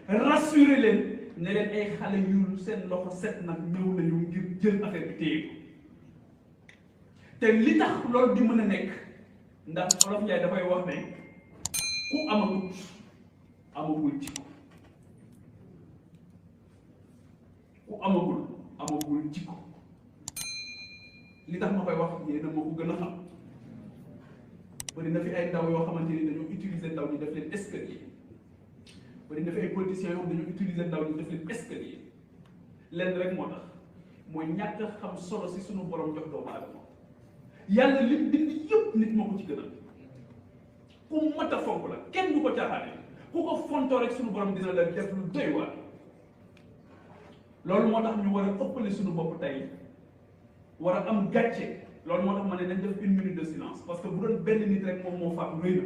rassurer leen ne leen ay xale yu seen loxo set nag ñëw nañu ngir jël affaire bi téye ko te li tax loolu di mën a nekk ndax Olof Njaay dafay wax ne ku amagut amagul jikko ku amagul jikko li tax ma koy wax yéen a ma ko gën a xam bari na fi ay ndaw yoo xamante ni dañoo utiliser ndaw ñi def leen escalier bari na fi ay politiciens yoo xam dañoo utiliser ndaw ñi def leen escalier lenn rek moo tax mooy ñàkk a xam solo si suñu borom jox doomu aadama yàlla lim bind yëpp nit moo ko ci gënal ku mat a fonk la kenn du ko caaxaane ku ko fontoo rek suñu borom dina la def lu doy waar loolu moo tax ñu war a ëppale suñu bopp tey war a am gàcce loolu moo tax ma ne nañ def 1 minute de silence parce que bu doon benn nit rek moom moo faatu rëy na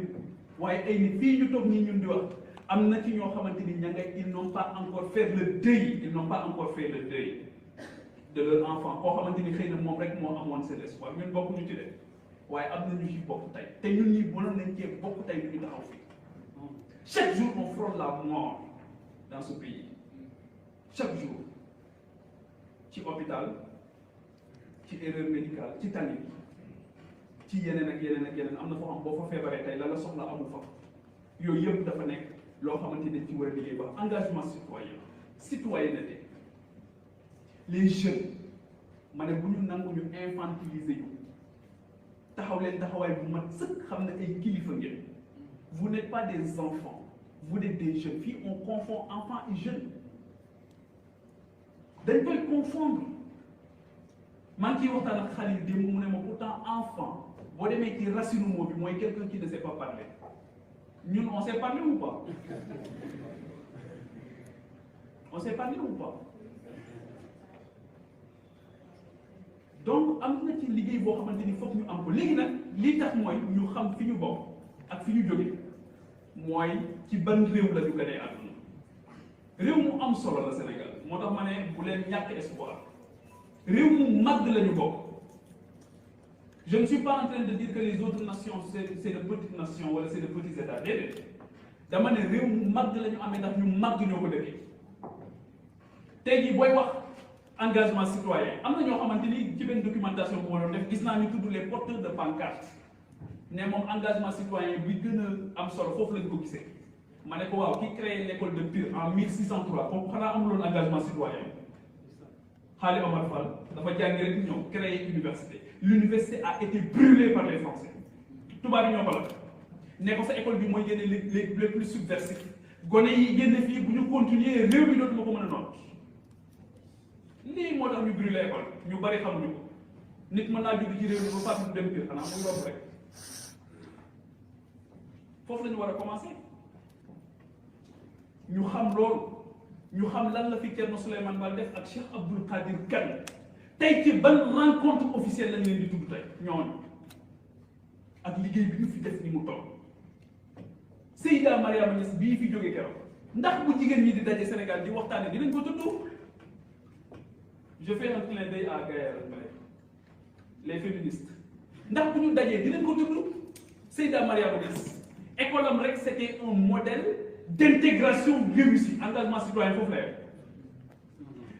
waaye ay nit fii ñu toog nii ñun di wax am na ci ñoo xamante ni ña ngay ils n'ont pas encore fait le deuil de leur enfant koo xamante ni xëy na moom rek moo amoon seen espoir ñun bokkuñu ci de waaye am na ñu ci bokk tey te ñun ñi mënoon nañ cee bokk tey du ñu taxaw fii chaque jour on frôle la mort dans ce pays chaque jour ci hôpital ci erreur médicale ci tali ci yeneen ak yeneen ak yeneen am na foo xam boo fa feebaree tey la soxla amu fa yooyu yëpp dafa nekk loo xamante ne ci war a liggéey ba engagement citoyenneté les jeunes ma ne bu ñu nangu ñu infantiliser yu taxaw leen taxawaay bu mat sëkk xam ne ay kilifa ngeen vous n'êtes pas des enfants vous êtes des jeunes fii on confond enfant et jeune dañ koy confondre maa ngi ciy waxtaan ak xale yi démb mu ne ma pourtant enfant boo demee ci racine mot bi mooy quelqu'un qui ne sait pas parler ñun on sait parler ou pas on sait parler ou pas donc am na ci liggéey boo xamante ni foog ñu am ko léegi nag lii tax mooy ñu xam fi ñu bokk ak fi ñu jóge mooy ci ban réew la ñu gënee àdduna réew mu am solo la Sénégal moo tax ma ne bu leen ñàkk espoir réew mu màgg la ñu bokk je ne suis pas en train de dire que les autres nations c'est de petites nations wala c'est de petits états déedéet dama ne réew mu màgg la ñu amee ndax ñu màgg ñoo ko dëkkee tey jii booy wax engagement citoyen am na ñoo xamante ni ci benn documentation bu ma doon def gis naa ñu tudd les porteurs de pancarte ne moom engagement citoyen bi gën a am solo foofu lañ ko gisee ma ne ko waaw ki créé l'école de Pire en 1603 comme xanaa amuloon engagement citoyen Xaali Omar Fall dafa jàngi rek ñëw créé université l'université a été brûlée par les Français tubaab yi ñoo ko la ne ko sa école bi mooy génne les plus subversifs gone yi génne fii bu ñu continuer réew mi dootuma ko mën a noot lii moo tax ñu brûlé école ñu bari xamuñu ko nit mën naa judd ci réew mi ba fàttali dem Pire xanaa muy romb rek foofu la ñu war a commencer ñu xam loolu ñu xam lan la fi Thierno Souleymane Baal def ak Cheikh Abdoul Qadir Kane tey ci ban rencontre officielle lañ leen di tudd tey ñooñu ak liggéey bi ñu fi def ni mu toll Seyda Mariama Niass bii fi jógee keroog ndax bu jigéen ñi di daje Sénégal di waxtaane dinañ ko tudd je fais un clin d'œil à Gaël Mbaye les féministes ndax bu ñu dajee dinañ ko tudd Seyda Mariama Niass école am rek c'était un modèle d'intégration réussie engagement citoyen foofu la yor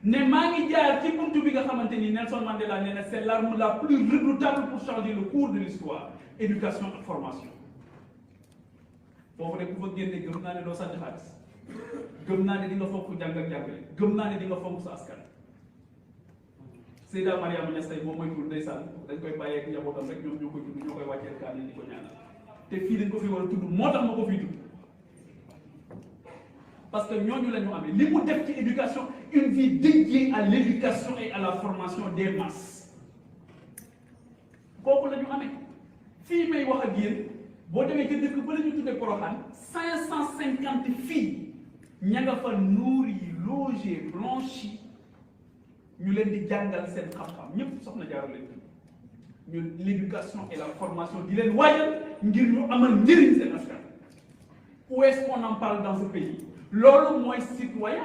ne maa ngi jaar ci buntu bi nga xamante ni Nelson Mandela nee na c'est l'arme la plus redoutable pour changer le cours de l'histoire éducation ak formation foofu rek ku fa génne gëm naa ne doo sànni xaalis gëm naa ne di nga fonk jàng ak jàngale gëm naa ne di nga fonk sa askan Seyda Mariama Niass tey moom mooy tur ndeysaan dañ koy bàyyee ak njabootam rek ñoom ñoo koy tudd ñoo koy wàcceel kaan yi di ko ñaanal te fii dañ ko fi war a tudd moo tax ma ko fii tudd parce que ñooñu la ñu amee li mu def ci éducation une vie dédiée à l'éducation et à la formation des masses kooku la ñu amee fii may wax ak yéen boo demee ca dëkk ba la ñu tuddee Porokhane 550 filles ña nga fa nourri logé blanchi ñu leen di jàngal seen xam-xam ñëpp soxna Jaara leen ñu l'éducation et la formation di leen waajal ngir ñu amal njëriñ seen askan. Où est-ce qu'on en parle dans ce pays loolu mooy citoyen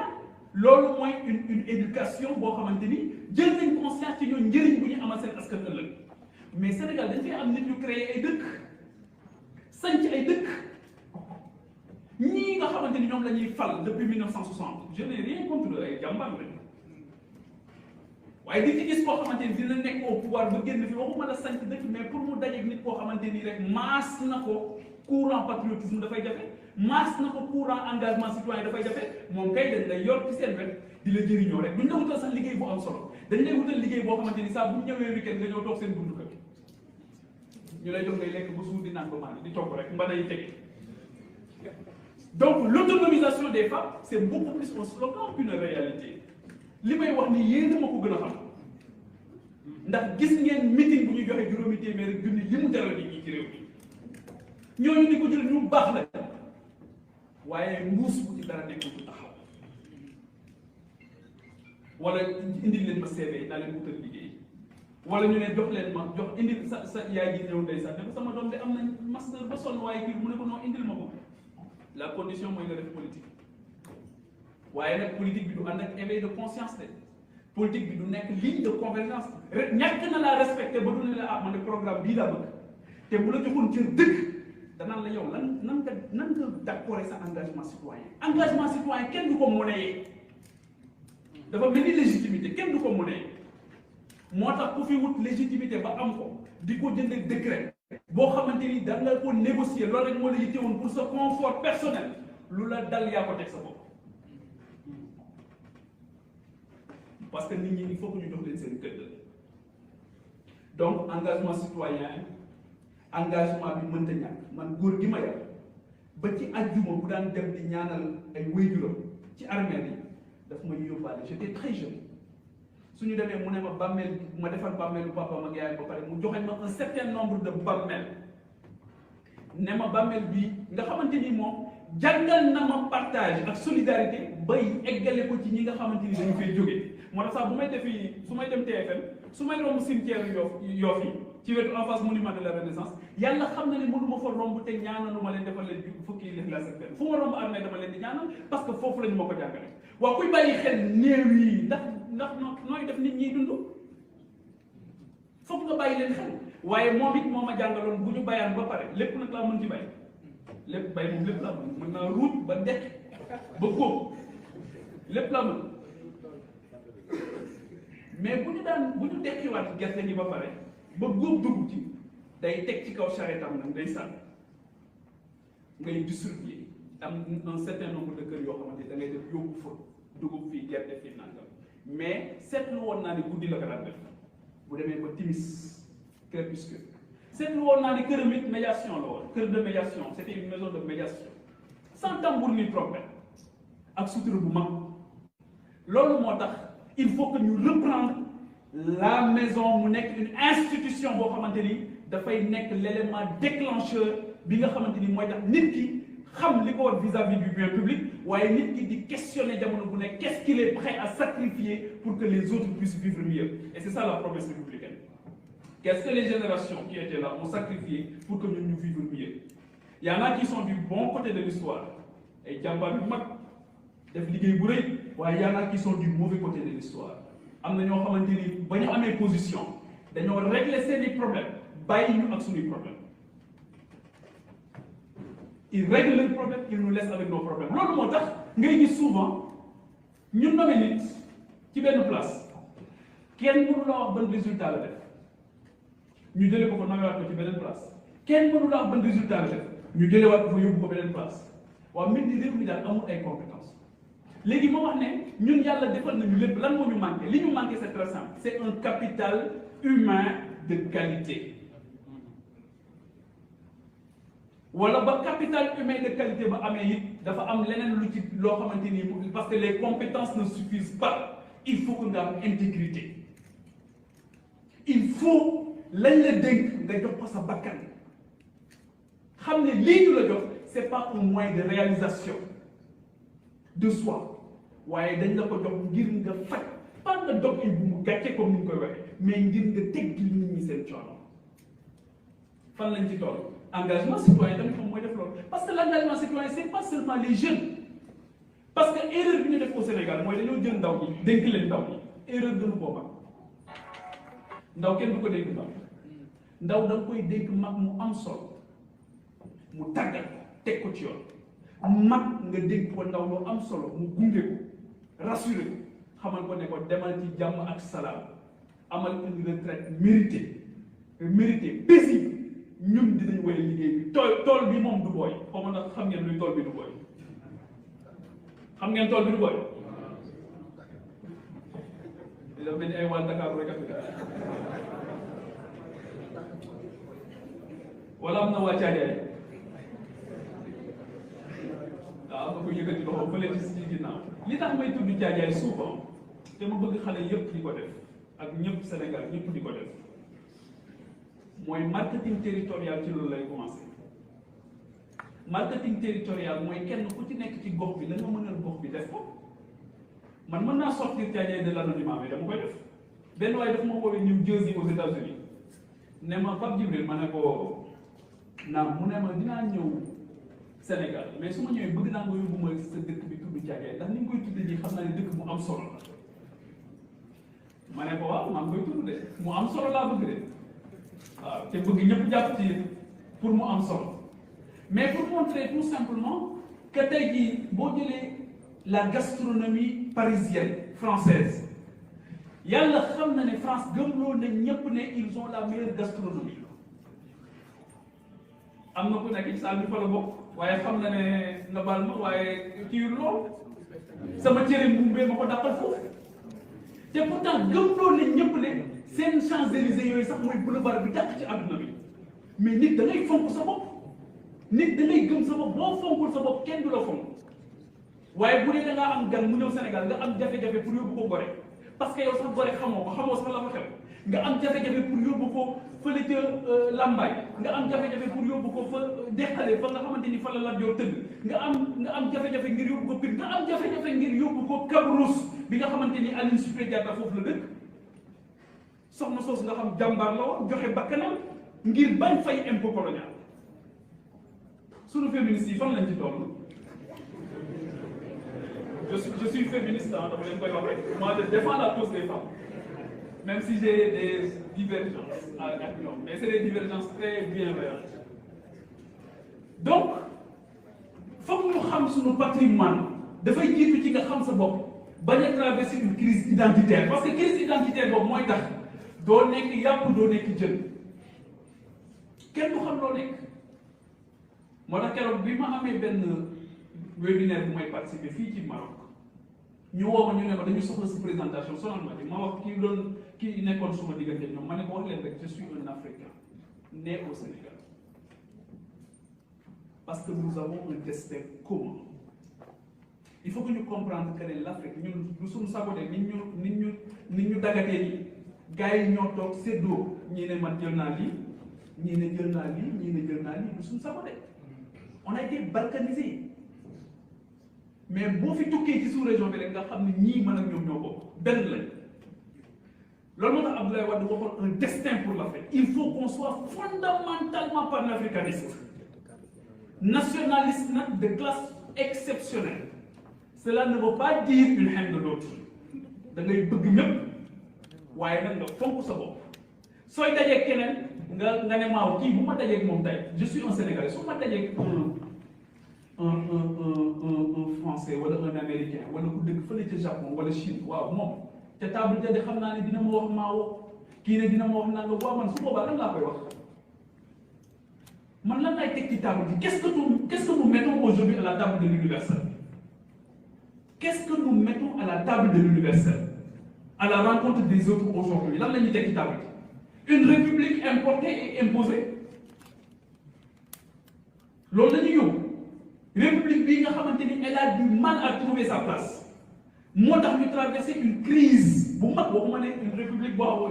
loolu mooy une éducation boo xamante ni jël nañ conscience ci ñoo njëriñ bu ñu amal seen askan ëllëg mais Sénégal dañ fay am nit ñu créé ay dëkk sanc ay dëkk ñii nga xamante ni ñoom la ñuy fal depuis 1960 je n'ai rien contre ay jàmbaar lañ waaye di ci gis koo xamante ni dina nekk au pouvoir ba génn fi waxuma la sant dëkk mais pour mu dajeeg nit koo xamante ni rek maas na ko courant patriotisme dafay jafe maas na ko courant engagement citoyen dafay jafe moom kay dañ lay yor ci seen wet di la jëriñoo rek duñ la wutal sax liggéey bu am solo dañ lay wutal liggéey boo xamante ni saa bu ñëwee weekend nga ñëw toog seen buntu kër ñu lay jox ngay lekk ba suur di naan ba maan di togg rek mbana yi tege. Donc l'autonomisation des femmes c'est beaucoup plus un slogan qu'une réalité li may wax ni yéen a ma ko gën a xam ndax gis ngeen meeting bu ñuy joxe juróomi téeméer ak junni li mu jaral nit ñi ci réew mi ñooñu ni ko jël ñu baax la waaye mbuus bu ci dara nekk du taxaw wala indil leen ma CV naa leen wutal liggéey wala ñu ne jox leen ma jox indil sa yaay ji ñëw ndeysaan ne ko sama doom de am nañ master ba sonn waaye kii mu ne ko non indil ma ko la condition mooy nga def politique waaye nag politique bi du ànd ak éveil de conscience de politique bi du nekk ligne de convergence rek ñàkk na laa respecté ba du ne la ah man de programme bii laa bëgg te bu la joxoon cër dëgg danaan la yow nan nga d'accord sa engagement citoyen kenn du ko monnayer dafa mel ni légitimité kenn du ko monnayer moo tax ku fi wut légitimité ba am ko di ko jëndee décret boo xamante ni da nga ko négocier loolu rek moo la yittewoon pour sa confort personnel lu la dal yaa ko teg sa bopp parce que nit ñi il faut que ñu jox leen seen gëdd donc engagement citoyen engagement bi mënta ñàkk man góor gi ma yar ba ci àjjuma bu daan dem di ñaanal ay wéyjuram ci armée yi daf ma yóbbaale j'étais très jeune suñu demee mu ne ma bàmmeel ma defar bàmmeelu papa ak yaay ba pare mu joxe ma un certain nombre de bàmmeel ne ma bàmmeel bii nga xamante ni moom jàngal na ma partage ak solidarité bay eggale ko ci ñi nga xamante ni dañu fay jógee moo tax sax bu may defi su may dem TFM su may romb cimetière Yoff yi ci wetu en face monument de la Renaissance yàlla xam na ne mënu ma fa romb te ñaanalu ma leen defal leen fukki Lixlaas ak benn fu ma romb armée dama leen di ñaanal parce que foofu lañu ma ko jàngale waaw kuy bàyyi xel néew yi ndax nooy def nit ñiy dund foog nga bàyyi leen xel waaye moom it moo ma jàngaloon bu ñu bayaan ba pare lépp nag laa mën ci bay lépp bay moom lépp laa mën naa ruut ba dekk ba góob lépp laa mën mais bu ñu dekkiwaat gerte gi ba pare ba góob dugub ci day teg ci kaw charrette am nag day sànni ngay distribuer am un certain nombre de kër yoo xamante da ngay def yóbbu fa dugub fii gerte fii nangam mais seetlu woon naa ni guddi la ko daan def bu demee ba timis crépuscule seetlu woon naa ni këram it médiation la woon kër de médiation c'était une maison de médiation sans tambour ni trompette ak sutura bu mag loolu moo tax il faut que ñu reprendre la maison mu nekk une institution boo xamante ni dafay nekk l'élément déclencheur bi nga xamante ni mooy tax nit ki xam li ko war vis-à-vis du bien public waaye nit ki di questionner jamono bu nekk qu'est-ce qu'il est prêt à sacrifier pour que les autres puissent vivre mieux et c'est ça la promesse républicaine. Qu'est-ce que les générations qui étaient là ont sacrifié pour que nous vivions mieux? Il y en a qui sont du bon côté de l'histoire ay jàmbaar yu mag def liggéey bu rëy waaye il y en a qui sont du mauvais côté de l'histoire am na ñoo xamante ni ba ñu amee position dañoo régler seeni problème bàyyi ñu ak suñuy problème ils règlent leurs problèmes ils nous laissent avec nos problèmes loolu moo tax ngay gis souvent ñu nommé nit ci benn place kenn mënu la wax ban résultat la def ñu jëlee ko fa nomewaat ko ci beneen place kenn mënu la wax ban résultat la def ñu jëlewaat ko fa yóbbu ko beneen place waaw mbir mi réew mi daal amul ay compétences léegi moo wax ne ñun yàlla defal nañu lépp lan moo ñu manqué li ñu manqué c'est très simple c'est un capital humain de qualité wala ba capital humain de qualité ba amee it dafa am leneen lu ci loo xamante ni parce que les compétences ne suffisent pas il faut que nga am intégrité il faut lañ la dénk nga jox ko sa bakkan xam ne lii ñu la jox c'est pas un moyen de réalisation de soi waaye dañ la ko jox ngir nga faj pas nga dog ay bu mu gàcce comme ni ñu koy waxee mais ngir nga teggi nit ñi seen coono fan lañ ci toll engagement citoyen tamit moom mooy def loolu parce que l'engagement citoyen c'est pas seulement les jeunes parce que erreur bi ñu def au Sénégal mooy dañoo jël ndaw ñi dénk leen ndaw ñi erreur gënu booba ndaw kenn du ko dénk ndaw da nga koy dénk mag mu am solo mu tàggat teg ko ci yoon mag nga dégg ko ndaw lu am solo mu gunge ko rassuré ko xamal ko ne ko demal ci jàmm ak salaam amal une retraite méritée paisible ñun dinañ woy liggéey bi tool bi moom du booy xaw ma nag xam ngeen luy tool bi du booy xam ngeen tool bi du booy daf mel ni ay waa Dakar rek wala am na waa Caajaay waaw nga ko yëkkati loxo fële ci ginnaaw li tax may tudd Caajaay souvent te ma bëgg xale yëpp di ko def ak ñëpp Sénégal ñëpp di ko def mooy marketing territorial ci loolu lay commencé marketing territorial mooy kenn ku ci nekk ci gox bi la nga mënal gox bi def ko man mën naa sortir Caajaay de l'anonymat mais dama koy def benn waaye daf ma woowee New Jersey aux États-Unis ne ma Pape Djibril ma ne ko naam mu ne ma dinaa ñëw Sénégal mais su ma ñëwee bëgg naa nga yóbbu ma sa dëkk bi tudd Caajaay ndax ni nga koy tudd nii xam naa ne dëkk mu am solo la ma ne ko waaw maa ngi koy tudd de mu am solo laa bëgg de waaw te bëgg ñëpp jàpp ci pour mu am solo mais pour montrer tout simplement que tey jii boo jëlee la gastronomie parisienne française yàlla xam na ne France gëmloo na ñëpp ne ils ont la meilleure gastronomie am na ku nekk ci salle bi fa la bokk waaye xam na ne nga baal ma waaye kii lool sama cere mbumbee ma ko dàqal foofu te pourtant gëmloo na ñëpp ne seen Champs-Élysées yooyu sax mooy boulevard bi dàq ci àdduna bi mais nit da ngay fonk sa bopp nit da ngay gëm sa bopp boo fonkul sa bopp kenn du la fonk waaye bu dee da ngaa am gan mu ñëw Sénégal nga am jafe-jafe pour yóbbu ko Gorée parce que yow sax Gorée xamoo sax la fa xew nga am jafe-jafe pour yóbbu ko fële ca Lambaye nga am jafe-jafe pour yóbbu ko fa Dexale fa nga xamante ni fa la Lat Joor tëgg nga am jafe-jafe ngir yóbbu ko Pire nga am jafe-jafe ngir yóbbu ko Cabrousse bi nga xamante ni Aline Sitoé Diatta foofu la dëkk soxna soosu nga xam jàmbaar la woon joxe bakkanam ngir bañ fay impôt colonial sunu féministes yi fan lañ ci toll. Je suis féministe, hein, moi je défends la cause des femmes, même si j'ai des divergences avec l'homme, mais c'est des divergences très bienveillantes. Donc, il faut que nous sachions notre patrimoine, il faut que nous sachions bañ a traverser une crise identitaire, parce que crise identitaire boobu mooy tax doo nekk yàpp doo nekk jën kenn du xam loo nekk moo tax keroog bi ma amee benn webinaire bu may participer fii ci Maroc ñu woo ma ñu ne ma dañu soxla si présentation sonal ma di ma wax kii nekkoon suma diggante ñoom ma ne ko wax leen rek je suis un Africain né au Sénégal parce que nous avons un destin commun il faut que ñu comprendre que ne l'Afrique ñun du suñu saboté nit ñu dagatee ni gars yi ñoo toog séddoo ñii ne man jël naa lii ñii ne jël naa lii ñii ne jël naa lii du suñu saboté on a été balkanisé mais boo fi tukkee ci sous-région bi rek nga xam ne ñii mën ak ñoom ñoo bokk benn lañ loolu moo tax Abdoulaye Wade waxoon un destin pour l'Afrique il faut qu'on soit fondamentalement panafricaniste nationaliste nag de classe exceptionnelle cela ne veut pas dire une haine de l'autre da ngay bëgg ñëpp waaye nag nga fonk sa bopp sooy dajeeg keneen nga ne maaw kii bu ma dajeeg moom tey je suis un Sénégalais su ma dajeeg un Français wala un Américain wala ku dëkk fële ca Japon wala Chine waaw moom te table ja de xam naa ne dina ma wax maawo kii ne dina ma wax naa nga waaw man su boobaa lan laa koy wax man lan laay teg ci table bi qu'est-ce que nous mettons aujourd'hui à la table de l'universel qu'est-ce que nous mettons à la table de l'universel à la rencontre des autres aujourd'hui lan la ñuy teg ci table bi une république importée et imposée loolu la ñuy yóbbu république bii nga xamante ni elle a du mal à trouver sa place moo tax ñu traverser une crise bu mag waxuma ne une république boo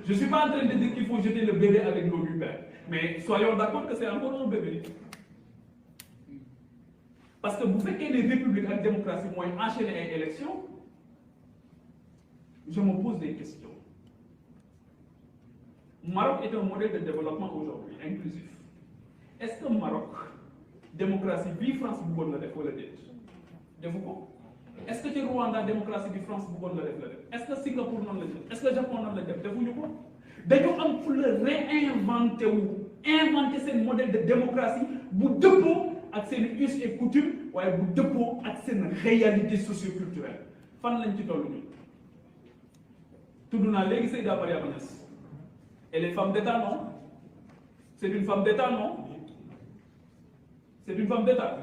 je suis pas en train de dire qu'il faut jeter le bébé avec l'eau du père mais soyons d'accord que c'est encore un bébé parce que bu fekkee ne république ak démocratie mooy enchaîner ay élections je me pose des questions Maroc est un modèle de développement aujourd'hui inclusif est-ce que Maroc démocratie bii France bëggoon la def wala déet defu ko est-ce que ci Rwanda démocratie bi France bëggoon la def est-ce que Singapour noonu la def est-ce que Japon noonu la def defuñu ko dañu am pour le réinventer inventer seen modèle de démocratie bu dëppoo ak seen us et coutume waaye bu dëppoo ak seen réalité socioculturelle fan lañ ci toll nii tudd naa léegi Seyda Mariama Niass elle est femme d'État non c'est une femme d'État non c'est une femme d'État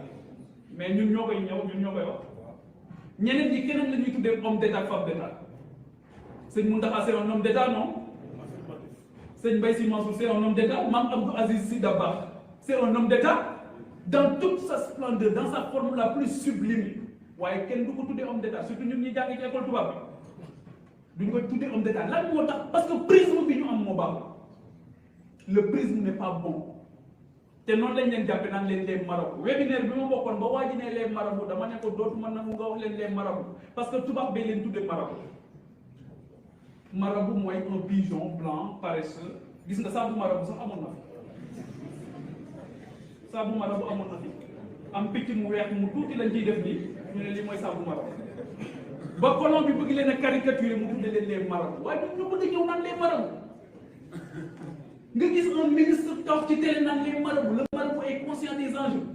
mais ñun ñoo koy wax ñeneen ñi keneen la ñuy tuddee homme d'État ak femme d'État sëñ Mountakha c'est un homme d'État non sëñ Mbaye Sy Mansour c'est un homme d'État Mame Abdou Aziz Sy Dabakh c'est un homme d'État dans toute sa splendeur dans sa forme la plus sublime waaye kenn du ko tuddee homme d'État surtout ñun ñi jàng ci école tubaab bi duñ ko tuddee homme d'État lan moo tax parce que prisme bi ñu am moo baax le prisme n'est pas bon te noonu lañ leen jàppe naan leen les marabouts webinaire bi ma bokkoon ba waa ji ne les marabouts dama ne ko dootuma nangu nga wax leen les marabouts parce que tubaab bee leen tuddee marabout mooy un pigeon blanc paresseux gis nga saabu marabout sax amoon na fi saabu marabout amoon na fi am picc mu weex mu tuuti lañ ciy def nii ñu ne lii mooy saabu marabout ba colon bi bëgg leen a caricaturer mu tudde leen les marabouts waaye ñu bëgg a ñëw naan les marabouts nga gis un ministre toog ci télé naan les marabouts le marabout est conscient des enjeux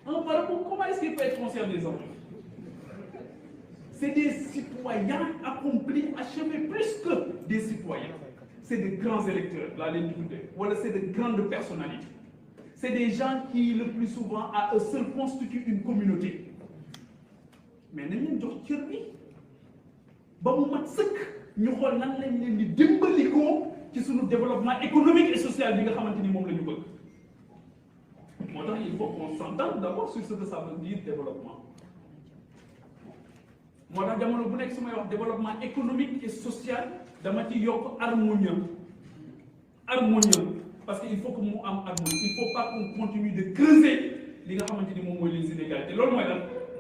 un marabout comment est-ce qu'il peut être conscient des enjeux? C'est des citoyens accomplis, achevés, plus que des citoyens. C'est des grands électeurs, là, les députés. Voilà, c'est de grandes personnalités. C'est des gens qui, le plus souvent, à eux seuls, constituent une communauté. Mais nous avons dit que nous avons sur le développement économique et social. Il faut qu'on s'entende d'abord sur ce que ça veut dire développement. Moi, dans le développement économique et social, dama ci yok harmonieux. Parce qu'il faut que nous am harmonie. Il ne faut pas qu'on continue de creuser les inégalités. L'autre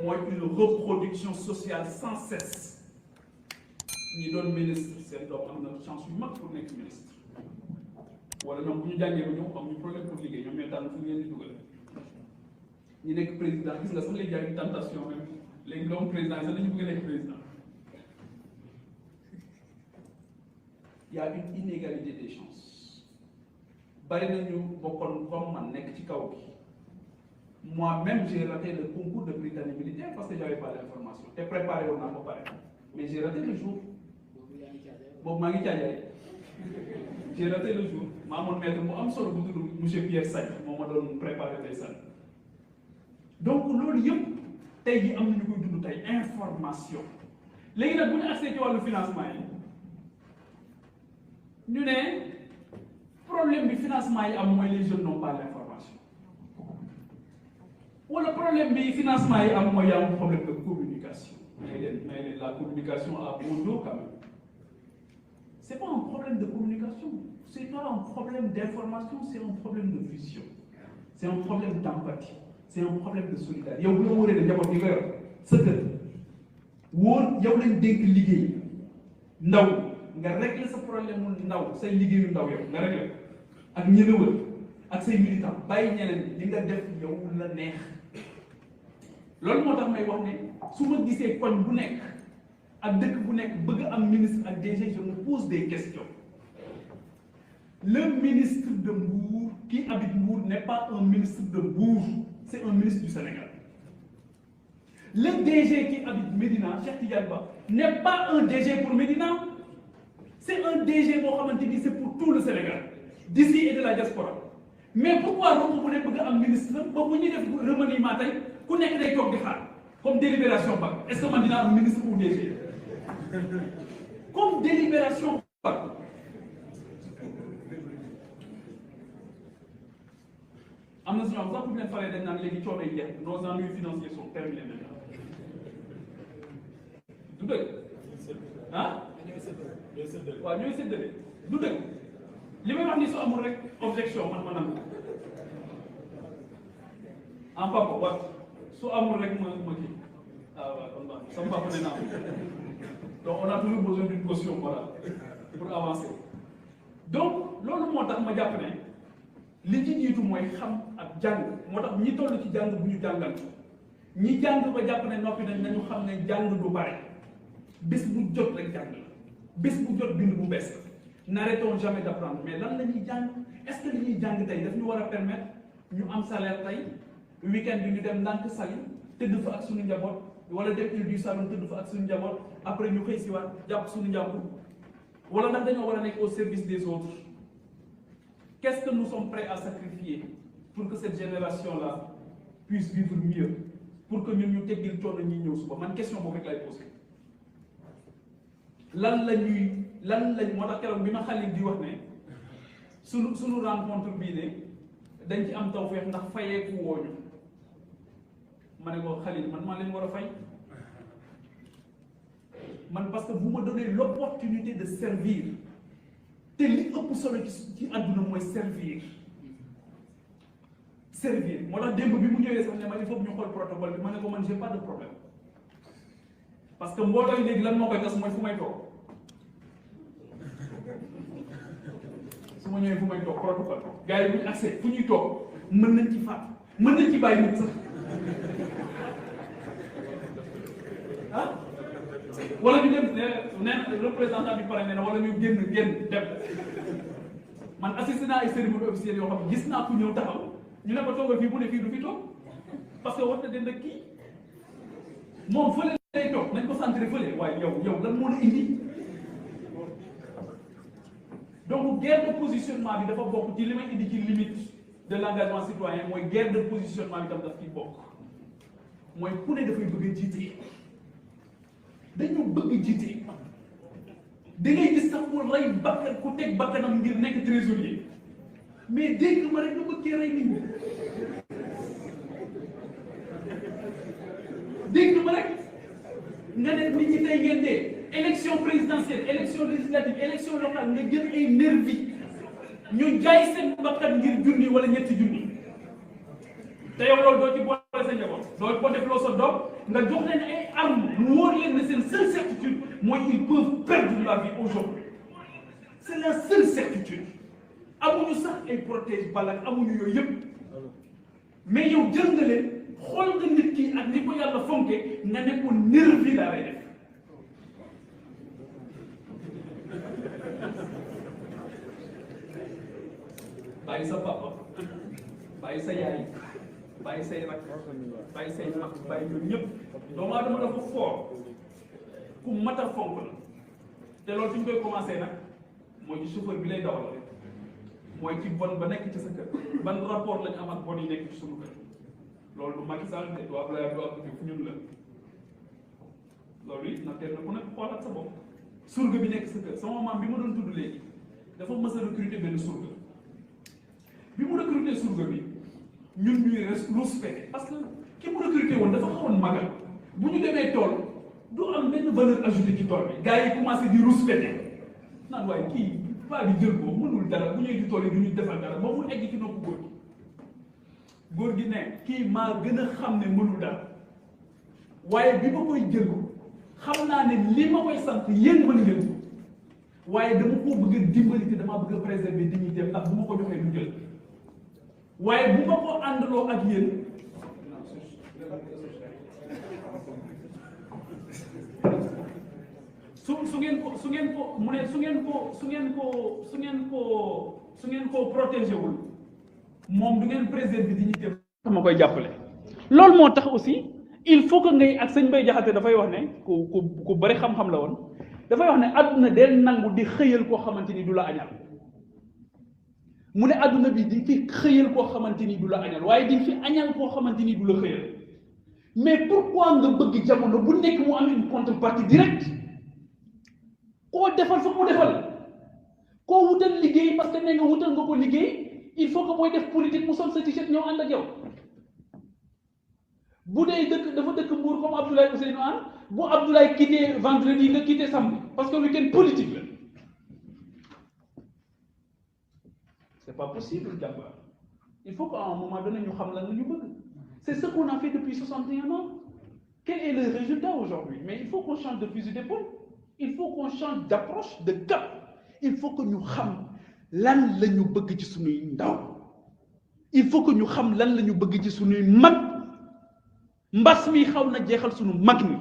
moi, une reproduction sociale sans cesse. Ni donne ministre, c'est donc une chance humaine pour être ministre. Voilà, donc nous avons un problème pour liguer. Nous avons un président, qui a une tentation même. Les grands présidents, président. Il y a une inégalité des chances. Moi-même, j'ai raté le concours de Britannique militaire parce que je n'avais pas l'information. J'étais préparé au nom mais j'ai raté le jour. J'ai raté le jour. Mon maître, M. Pierre Sagne, m'a préparé les salles. Donc, l'olium, tey jii am na ñu koy dund tey information léegi nag bu ñu accès ci wàllu financement yi ñu ne problème bi financement yi am mooy les jeunes n'ont pas l'information wala problème bi financement yi am mooy y a un problème de communication mais la communication a bon dos quand même c'est pas un problème de communication c'est pas un problème d'information c'est un problème de vision c'est un problème d'empathie. C'est un problème de solidarité. yow bu la wóoree ne njaboot yi nga yor sa kër wóor yow lañ dénk liggéey ndaw nga régler sa problème mu ndaw say liggéeyu ndaw yow nga régler ak ñi la wër ak say militant bàyyi ñeneen li nga def yow la neex loolu moo tax may wax ne su ma gisee koñ bu nekk ak dëkk bu nekk bëgg am ministre ak DG je me pose des questions. Le ministre de Mbour qui habite Mbour n'est pas un ministre de Mbour. C'est un ministre du Sénégal. Le DG qui habite Médina, Cheikh Tidiane Ba, n'est pas un DG pour Médina. C'est un DG c'est pour tout le Sénégal, d'ici et de la diaspora. Mais pourquoi vous voulez un ministre pour vous dire remaniement comme délibération bac? Est-ce que je dis un ministre ou DG? Comme délibération bac. Nos ennuis financiers sont terminés maintenant. Du dëgg ah waaw ñooy séddale du dëgg li may wax ni su amul rek objection man ma nangu en papa wat su amul rek ma kii ah waaw kon baax sama papa nee naa donc on a toujours besoin d'une caution morale pour avancer donc loolu moo tax ma jàpp ne li ci jiitu mooy xam ak jàng moo tax ñi toll ci jàng bu ñu jàngal ñi jàng ba jàpp ne noppi nañu xam ne jàng du bare bés bu jot rek jàng la bés bu jot bind bu bees n'arrêtons jamais d'apprendre mais lan la ñuy jàng est-ce que li ñuy jàng tey daf ñu war a permettre ñu am salaire tey week-end bi ñu dem ndànk sali tëdd fa ak suñu njaboot wala dem île du Saloum tëdd fa ak suñu njaboot après ñu xëy si waat jàpp suñu njàmbur wala ndax dañoo war a nekk au service des autres. Qu'est-ce que nous sommes prêts à sacrifier pour que cette génération-là puisse vivre mieux, pour que ñun ñu teggil coono ñi ñëw suba man question boobu rek lay posé lan lañ moo tax keroog bi ma Khalil di wax ne suñu rencontre bii de dañ ci am tawfeex ndax fayeeku wooñu ma ne ko Khalil man maa leen war a fay man parce que vous me donnez l'opportunité de servir te li ëpp solo ci àdduna mooy servir moo tax démb bi mu ñëwee sax ne ma il faut ñu xool protocole bi ma ne ko man j'ai pas de problème parce que mbooloo yi léegi lan moo koy tas mooy fu may toog su ma ñëwee fu may toog protocole gars yi bu ñu accès fu ñuy toog mën nañ ci faat mën nañ ci bàyyi nit sax ah wala ñu dem ne représentant bi pare ne na wala ñu génn dem man assisté naa ay cérémonie officielle yoo xam ne gis naa ku ñëw taxaw ñu ne ko toogal fii mu ne fii du fi toog parce que war na den ak kii moom fële lay toog nañ ko centré fële waaye yow lan moo la indi donc guerre de positionnement bi dafa bokk ci li may indi ci limite de l'engagement citoyen mooy guerre de positionnement bi tam daf ciy bokk mooy ku ne dafay bëgg a jiite dañu bëgg jiite da ngay gis sax mu rey bakkan ku teg bakkanam ngir nekk trésorier mais dégg ma rek nga bëggee rey nit ñi dégg ma rek nga ne nit ñi tey ngeen dee élection présidentielle élection législative élection locale nga jël ay nervi ñu jaay seen bakkan ngir junni wala ñetti junni te yow loolu doo ci boole sa njaboot doo ko def loo sa doom nga jox leen ay armes mu wóor leen ne seen seule certitude mooy ils peuvent perdre la vie aujourd'hui c'est la seule certitude amuñu sax ay protège balak amuñu yooyu yëpp mais yow jël nga leen xool nga nit ki ak ni ko yàlla fonke nga ne ko nervi laa lay def bàyyi sa papa bàyyi sa yaay bàyyi say rak bàyyi say mag bàyyi ñoom ñëpp doomu aadama dafa fort ku mat a fonk la te loolu fi ñu koy commencé nag mooy ci chauffeur bi lay dawal mooy ci bon ba nekk ci sa kër ban rapport lañ am ak bon yi nekk ci suñu kër loolu du Macky Sall de du Abdoulaye Wade fu ñun la loolu it na teel na ku nekk xoolaat sa bopp surga bi nekk sa kër sama maam bi ma doon tudd léegi dafa mës a recruter benn surga bi mu recruter surga bi ñun ñuy respecté parce que ki mu recruter woon dafa xawoon magal bu ñu demee tool du am benn valeur ajoutée ci tool bi gars yi commencé di respecté naan waaye kii paa bi jël ko mënul dara bu ñëwee ci tool yi du ñu defal dara ba mu egg ci noppu góor gi ne kii maa gën a xam ne mënul dara waaye bi ma koy jël xam naa ne li ma koy sant yéen mën ngeen ko waaye dama ko bëgg a dimbali te dama bëgg a préserver dignité ndax bu ma ko joxee du jël waaye bu ma ko àndaloo ak yéen su ngeen ko mu ne su ngeen ko protégé wul moom du ngeen préserver dignité ma koy jàppale. loolu moo tax aussi il faut que ngay ak sëñ Bay Jaxate dafay wax ne ku bari xam-xam la woon dafay wax ne àdduna del nangu di xëyal koo xamante ni du la añal mu ne àdduna bi di fi xëyal koo xamante ni du la añal waaye di fi añal koo xamante ni du la xëyal mais pourquoi nga bëgg jamono bu nekk mu am une contrepartie directe koo defal fa mu defal koo wutal liggéey parce que nee nga wutal nga ko liggéey il faut que booy def politique mu sol sa t-shirt ñëw ànd ak yow bu dee dëkk dafa dëkk Mbour comme Abdoulaye Ousseynou Anne bu Abdoulaye quitté vendredi nga quitté samedi parce que week-end politique la c'est pas possible jàmbaar il faut qu'à un moment donné ñu xam lan la ñu bëgg c'est ce qu'on a fait depuis 61 ans quel est le résultat aujourd'hui mais il faut qu'on change de fusil d'épaule il faut qu'on change d'approche de cap il faut que ñu xam lan la ñu bëgg ci suñuy ndaw il faut que ñu xam lan la ñu bëgg ci suñuy mag mbas mi xaw na jeexal suñu mag ñi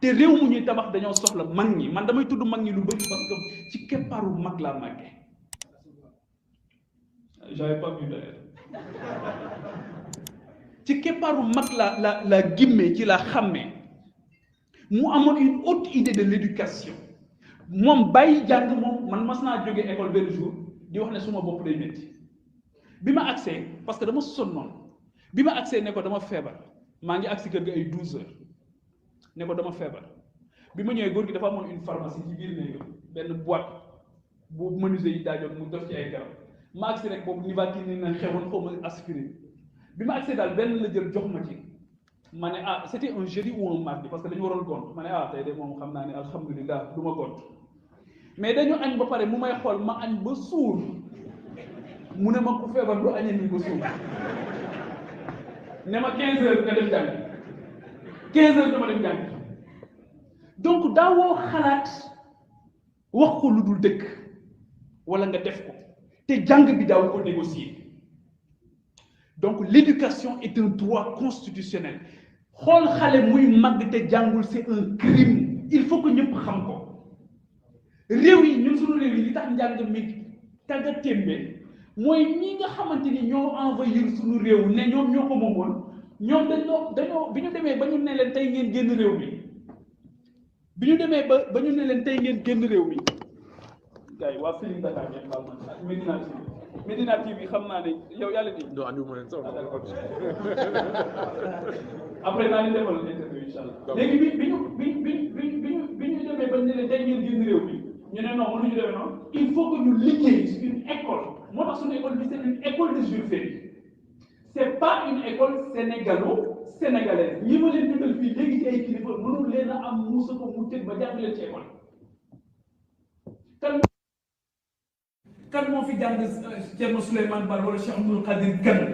te réew mu ñuy tabax dañoo soxla mag ñi man damay tudd mag ñi lu bëri parce que ci keppaaru mag laa màggee j'avais pas vu d'ailleurs ci keppaaru mag la gimmee ci la xàmmee mu amoon une haute idée de l'éducation moom bàyyi jàng moom man mas naa jógee école benn jour di wax ne suma bopp day métti bi ma agsee parce que dama sonnoon bi ma agsee ne ko dama feebar maa ngi agsi kër ga ay 12 heures ne ko dama feebar bi ma ñëwee góor gi dafa amoon une pharmacie ci biir néegam benn boîte bu menuisier yi daajoon mu def ci ay garab ma agsi rek boobu Nivaquine na xewoon xaw ma aspirine bi ma agsee daal benn la jël jox ma ci ma ne ah c'était un jeudi ou un mardi parce que dañu waroon gont ma ne ah tey de moom xam naa ne alhamdulilah du ma gont mais dañu añ ba pare mu may xool ma añ ba suur mu ne ma ku feebar du añee nii ba suur ne ma 15 heures nga dem jàng 15 heures dama dem jàng donc daawoo xalaat wax ko lu dul dëkk wala nga def ko te jàng bi daaw ko négocier donc l'éducation est un droit constitutionnel xool xale muy màgg te jàngul c'est un crime il faut que ñëpp xam ko réew yi ñun suñu réew yi li tax njàng mi tagga témbe mooy ñi nga xamante ni ñoo envahir suñu réew ne ñoom ñoo ko moomoon ñoom dañoo bi ñu demee ba ñu ne leen tey ngeen génn réew mi bi ñu demee ba ñu ne leen tey ngeen génn réew mi gars yi waa Feeling Dakar ngeen baal man Medina TV xam naa ne yow yàlla di non andi ma leen sax après naa leen defal interview incha allah léegi bi ñu demee ba ñu ne leen tey ngeen génn réew mi ñu ne non mënuñu demee noonu il faut que ñu liggéey sur une école moo tax suñu école bi c'est une école de Jules Ferry c'est pas une école sénégalaise ñi ma leen tuddal fii léegi ci ay kilifa mënul leen a am muusa ko mu tëj ba jàng leen ci école kan moo fi jàng Thierno Souleymane Baal wala Cheikh Abdoul Qadir Kane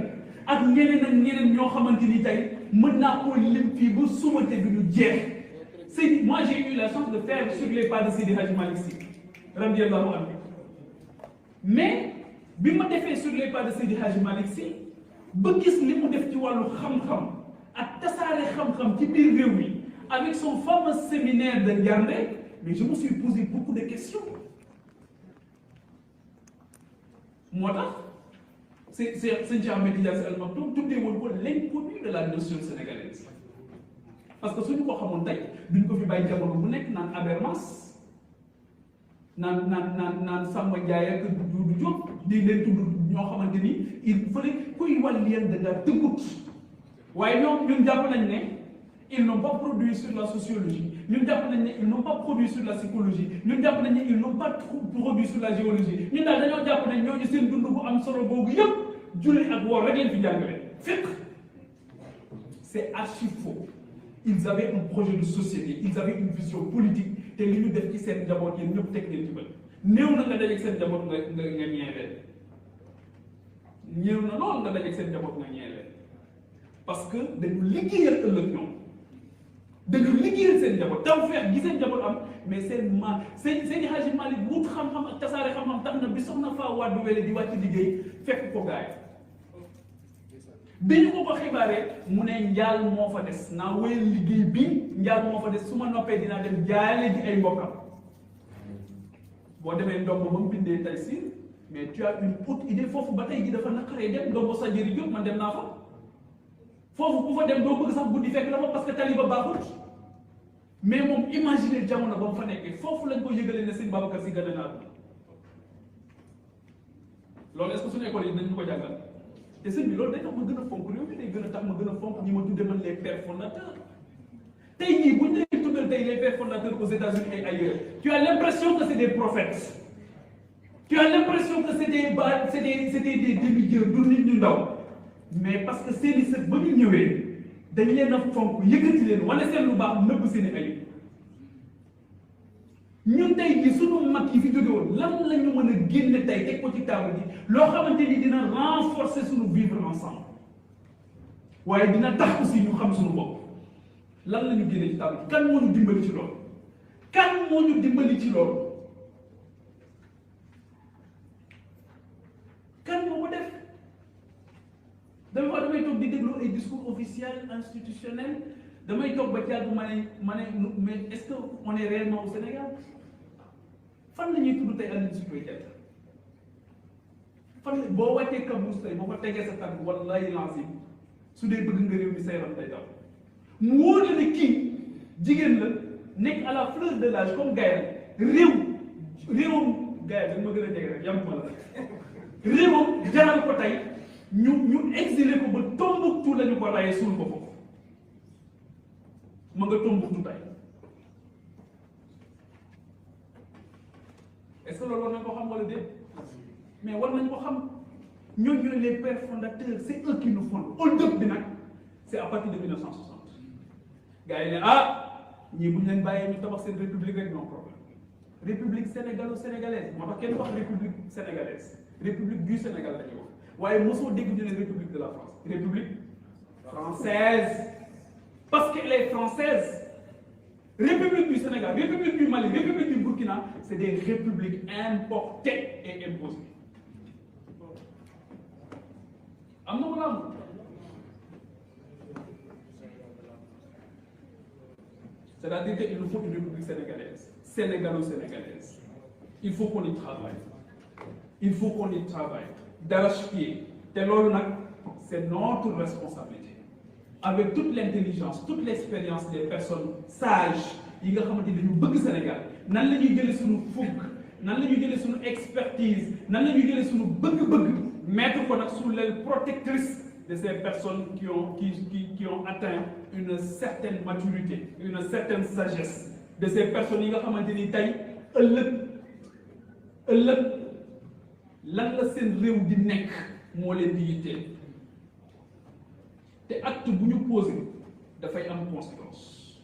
ak ñeneen ak ñeneen ñoo xamante ni tey mën naa koo lim fii ba suba te du ñu jeex Seydi moi j'ai eu la chance de faire sur les pas de Seydi Hadji Malick Sy radiyallahu anhu mais bi ma defee sur les pas de Seydi Hadji Malick Sy ba gis li mu def ci wàllu xam-xam ak tasaare xam-xam ci biir réew mi avec son fameux séminaire de Ndiarndé mais je me suis posé beaucoup de questions moo tax c'est Cheikh Ahmed Tidiane Sy Al Maktoum tuddee woon ko l'inconnu de la notion sénégalaise parce que suñu ko xamoon tey duñ ko fi bàyyi jamono bu nekk naan Habermas naan Samba Ndiaye ak Doudou Diop di leen tudd ñoo xamante ni il fallait kuy wàll yéen da ngaa tëggut waaye ñun jàpp nañ ne ils n'ont pas produit sur la sociologie ñun jàpp nañ ne ils n'ont pas produit sur la psychologie ñun jàpp nañ ne ils n'ont pas produit sur la géologie ñun daal dañoo jàpp ne ñooñu seen dund bu am solo boobu yëpp julli ak woor rek leen fi jàngale fiqh c'est archi faux ils avaient un projet de société ils avaient une vision politique te li ñu def ci seen njaboot yéen ñëpp teg leen ci bët néew na nga dajeeg seen njaboot nga ñee leen néew na lool nga dajeeg seen njaboot nga ñee leen parce que dañu liggéeyal ëllëg ñoom dañu liggéeyal seen njaboot taw feex gi seen njaboot am mais seen Hadji Malick wut xam-xam ak tasaare xam-xam tax na bi soxna faa wàddu wele di wàcc liggéey fekk ko gaay bi ñu ko xibaaree mu ne njaal moo fa des naa wéyal liggéey bi njaal moo fa des su ma noppee dinaa dem jaale ji ay mbokkam boo demee ndomb ba mu bindee tey si mais tu as une haute idée foofu ba tey ji dafa naqaree dem ndomb sa jëri jóg man dem naa fa foofu ku fa dem doo bëgg sax guddi fekk la fa parce que tali ba baaxut mais moom imaginer jamono ba mu fa nekkee foofu lañ ko yëgalee ne sëñ Babacar Sy gane naa loolu est-ce que suñu école yi dañ ñu ko jàngal te sëñ bi loolu day tax ma gën a fonk réew mi day gën a tax ma gën a fonk ñi ma tudde man les pères fondateurs tey jii buñ lay tuddal tey les pères fondateurs aux États-Unis et ailleurs tu as l'impression que c'est des prophètes tu as l'impression que c'était des demi-dieux du nit ñu ndaw mais parce que seeni sët ba ñu ñëwee dañ leen a fonk yëkkati leen wala seen lu baax nëbb seeni ayib ñun tey jii sunu mag yi fi jóge woon lan la ñu mën a génne tey teg ko ci table ji loo xamante ni dina renforcer sunu vivre ensemble waaye dina tax aussi ñu xam sunu bopp lan la ñu génne ci table ji kan moo ñu dimbali ci loolu kan moo ñu dimbali ci loolu kan moo ko def damay toog di déglu ay discours officiels institutionnels damay toog ba jàgg ma ne mais est-ce que on est réellement au Sénégal fan la ñuy tudd tey Aline Sitoé Diatta fan la boo wàccee Kabrousse tey boo ko tegee sa tànk wallahi lancim su dee bëgg nga réew mi sa yaram day daw mu wóor la ne kii jigéen la nekk à la fleur de l'âge comme Gaël réewam Gaël dañ ma gën a jege rek yam ma la réewam jaral ko tey ñu exilé ko ba Tombouctou la ñu ko rayee suul ko foofu ma nga Tombouctou tey est-ce que loolu war nañ ko xam wala déet mais war nañ ko xam ñooñu ñooy les pères fondateurs c'est eux qui nous fondent hold-up bi nag c'est à partir de 1960 gars yi ne ñii bu ñu leen bàyyee ñu tabax seen république rek non problème république sénégalo-sénégalaise moo tax kenn wax république sénégalaise république du Sénégal la ñuy wax waaye mosoo dégg ñu ne république de la France république française parce qu'elle est française. République du Sénégal, République du Mali, République du Burkina, c'est des républiques importées et imposées. C'est-à-dire qu'il nous faut une république sénégalaise, sénégalo-sénégalaise. Il faut qu'on y travaille. Il faut qu'on y travaille. D'arrache-pied. C'est notre responsabilité. Avec toute l'intelligence, toute l'expérience des personnes sages, yi nga xamante ni dañu bëgg Sénégal nan la ñuy jëlee suñu fukk nan la ñuy jëlee suñu expertise nan la ñuy jëlee suñu bëgg-bëgg mettre ko nag sous l'aile protectrice de ces personnes qui ont atteint une certaine maturité, une certaine sagesse, de ces personnes yi nga xamante ni tey ëllëg lan la seen réew di nekk moo leen di yitteel. te acte bu ñu posé dafay am conséquence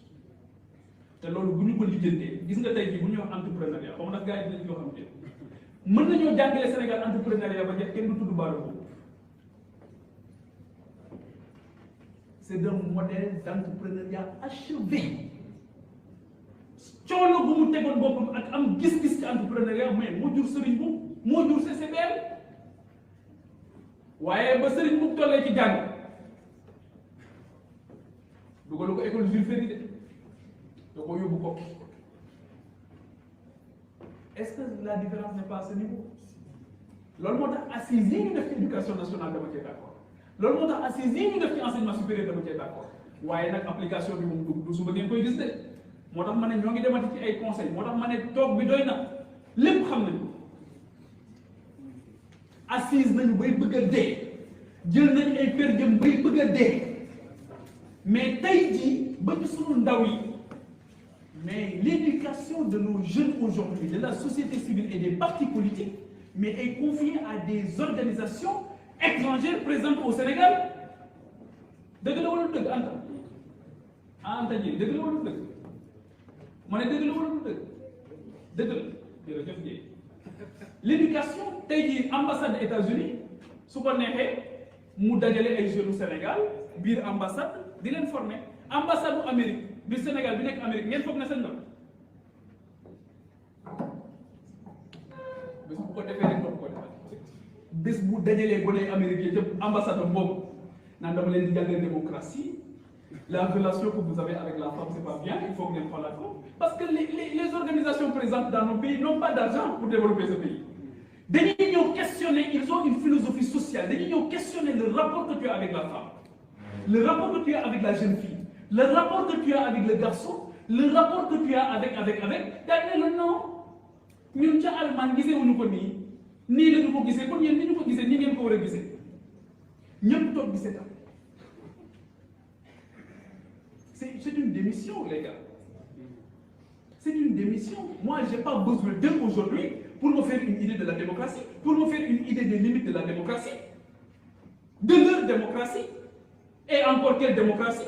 te loolu bu ñu ko lijjantee gis nga tey jii bu ñuy wax entrepreneuriat xaw ma nag gars yi dinañ yoo xam ne mën nañoo jàngale Sénégal entrepreneuriat ba jeex kenn du tudd baara boobu c'est un modèle d'entrepreneuriat achevé coono bu mu tegoon boppam ak am gis-gis ci entrepreneuriat mais moo jur sëriñ bu moo jur CCBM waaye ba sëriñ bu tollee ci jàng dugalu ko école Jules Ferry de da koo yóbbu ko est-ce que la différence n'est pas à ce niveau loolu moo tax assises yi ñu def ci éducation nationale dama cee d'accord loolu moo tax assises yi ñu def ci enseignement supérieur dama cee d'accord waaye nag application bi moom du suba ngeen koy gis de moo tax ma ne ñoo ngi demati ci ay conseils moo tax ma ne toog bi doy na lépp xam nañu assise nañu bay bëgg a dee jël nañu ay per jëm bay bëgg a dee mais tey jii ba ci sunu ndaw yi mais l'éducation de nos jeunes aujourd'hui de la société civile et des partis politiques mais est confiée à des organisations étrangères présentes au Sénégal dëgg la wala dëgg Anta ji dëgg la wala dëgg ma ne dëgg la wala dëgg la jërëjëf Ndiaye l'éducation tey jii ambassade États-Unis su ko neexee mu dajale ay jeunes Sénégal biir ambassade di leen former ambassade bu Amérique bi Sénégal bi nekk Amérique ngeen foog na seen ndox bés bu ko defee rek ko defal bés bu dajalee gone Amérique yi ca ambassade boobu naan dama leen di jàngal démocratie la relation que vous avez avec la femme c'est pas bien il faut que ngeen xoolaat ko parce que les organisations présentes dans nos pays n'ont pas d'argent pour développer ce pays dañuy ñëw questionner ils ont une philosophie sociale dañuy ñëw questionner le rapport que tu as avec la femme le rapport que tu as avec la jeune fille, le rapport que tu as avec le garçon, le rapport que tu as avec, daal ne la non ñun ca Allemagne gisee wuñu ko nii la ñu ko gisee kon yéen ni ñu ko gisee nii ngeen ko war a gisee ñëpp toog gisee tam c'est une démission les gars c'est une démission moi j'ai pas besoin d'eux aujourd'hui pour me faire une idée de la démocratie pour me faire une idée des limites de la démocratie de leur démocratie. Et encore quelle démocratie?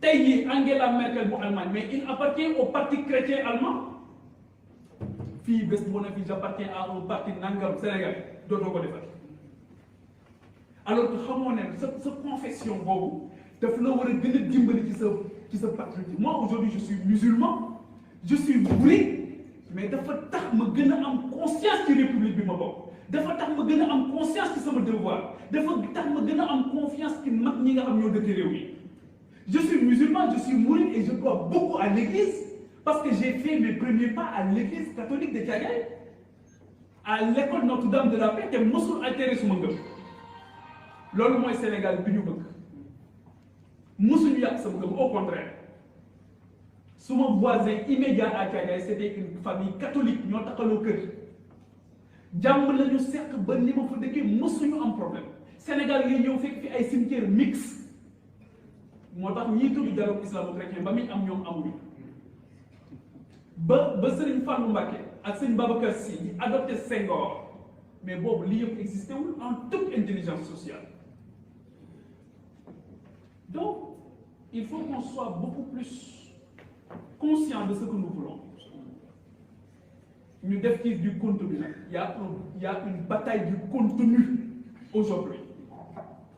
Tey jii Angela Merkel bu Allemagne mais il appartient au parti chrétien allemand fii bés bu ne fii j'appartiens à un parti nangam Sénégal dootoo ko defal alors que xamoo ne sa confession boobu daf la war a gën a dimbali ci sa patriotisme. Moi aujourd'hui je suis musulman je suis mouride mais dafa tax ma gën a am conscience ci république bi ma bokk. dafa tax ma gën a am conscience ci sama devoir dafa tax ma gën a am confiance ci mag ñi nga xam ñoo dëkk réew mi je suis musulman je suis mouride et je dois beaucoup à l'église parce que j'ai fait mes premiers pas à l'église catholique de Thiadiaye à l'école Notre-Dame de la Paix te mosul altéré suma ngëm loolu mooy Sénégal bi ñu bëgg mosuñu yàq sama gëm, au contraire suma voisin immédiat à Thiadiaye c'était une famille catholique ñoo taxaloo kër jàmm lañu seq ba ni ma fa dëkkee mosuñu am problème. Sénégal yi ñëw fekk fi ay cimetière mixte moo tax ñii tudd dialogue islamo-chrétien ba muy am ñoom amuñu ba Serigne Fallou Mbacké ak Serigne Babacar Sy ñi adopté Senghor mais boobu lii yëpp existé wul en toute intelligence sociale. Donc il faut qu'on soit beaucoup plus conscient de ce que nous voulons. Ñu def ci du contenu nag il y a une bataille du contenu aujourd'hui.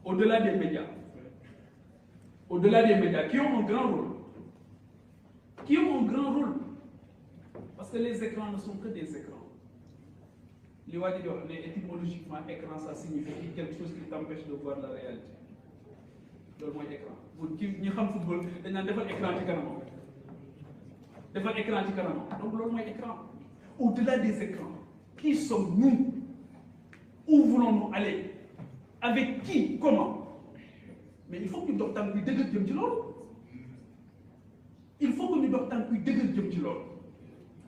Au-delà des médias qui ont un grand rôle, parce que les écrans ne sont que des écrans. Li waa ji di wax ne étymologiquement écran ça signifie quelque chose qui t'empêche de voir la réalité. Loolu mooy écran bu ki ñi xam football dañ naan defal écran ci kanamam donc loolu mooy écran. Au-delà des écrans, qui sommes-nous? Où voulons-nous aller? Avec qui? Comment? Mais il faut que ñu dox tànk kuy dëgër jëm ci loolu.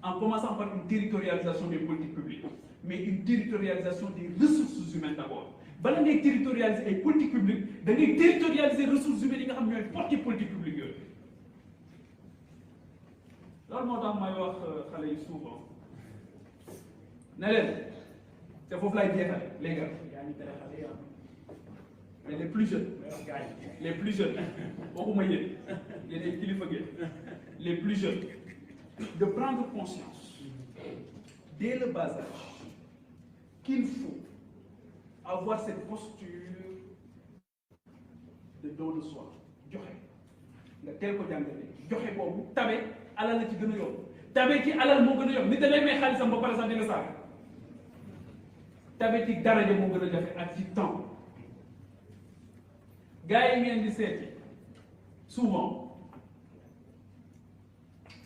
En commençant par une territorialisation des politiques publiques, mais une territorialisation des ressources humaines d'abord. Bala ngay territorialiser ay politiques publiques da ngay territorialiser ressources humaines yi nga xam ñooy porter politique publique yooyu. Loolu moo tax may wax xale yi souvent ne leen te foofu laay jeexal les gars. Mais les plus jeunes waxuma yéen ay kilifa ngeen les plus jeunes de prendre conscience dès le bas âge qu'il faut avoir cette posture de don de soi joxe nga teel ko jàngale joxe boobu tabe alal la ci gën a yomb tabe ci alal moo gën a yomb nit da lay may xaalisam ba pare sax dina saaga tabe ci daraja moo gën a jafe ak ci temps. Gars yi ngeen di seeti souvent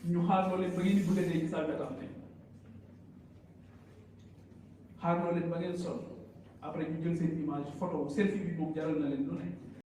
ñu xaarloo leen ba ngeen di bëgg a dee ci salle d'attente xaarloo leen ba ngeen sol après ñu jël seen image photo selfie bi moom jaral na leen lu ne